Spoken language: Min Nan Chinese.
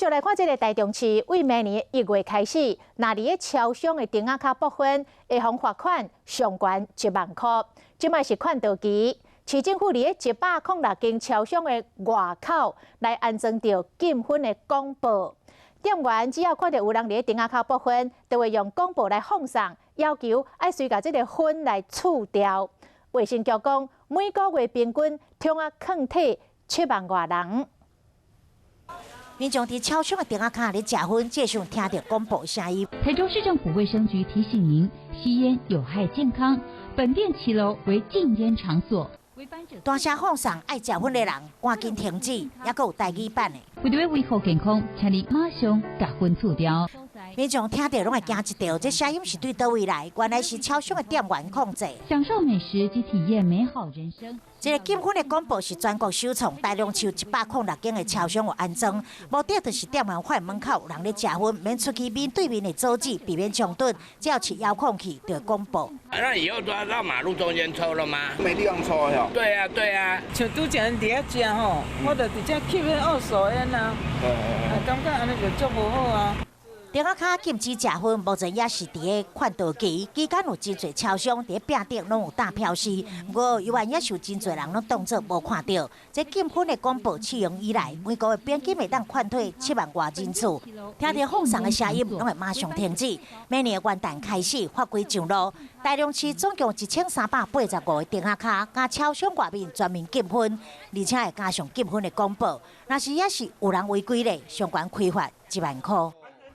續來看這个台中市，對明年1月開始，若佇咧超商的燈仔跤爆薰，會予罰款上懸1萬箍。這擺是勸導期，市政府佇咧106間超商的外口來安裝著禁薰的廣播。店員只要看著有人佇咧燈仔跤爆薰，就會用廣播來放送，要求愛隨共這个薰來除掉。衛生局講，每個月平均通啊勸退7萬外人。民眾佇超商的燈仔跤咧食薰，這時聽著廣播聲音。台中市政府衛生局提醒您，吸煙有害健康，本店騎樓為禁煙場所。大聲放送愛食薰的人，趕緊停止，猶閣有台語版的。為著欲維護健康，請你馬上共薰除掉。民眾聽著攏會驚一跳，這聲音是對佗位來？原來是超商的店員控制。享受美食及體驗美好人生。這个禁薰的廣播是全國首創，台中市106間的超商有安裝，目的就是店員發現門口有人咧食薰，免出去面對面的阻止，避免衝突。只要設遙控器就會廣播。那以後都要到馬路中間抽了嗎？沒地方抽呀。對啊，對啊。像拄才佇遐食吼，我就直接吸彼二手菸啊，感覺按呢就足無好啊。燈仔跤禁止食薰，目前也是佇咧勸導期，期間有真濟超商佇咧壁頂攏有貼標示，毋過猶原也是有真濟人攏當作無看著。這禁薰的廣播試用以來，每個月平均會當勸退7萬外人次。聽著放送的聲音，攏會馬上停止。明年元旦開始法規上路，台中市總共1385個燈仔跤，佮超商外面全面禁薰，而且會加上禁薰的廣播。若是猶是有人違規咧，上懸開罰1萬箍。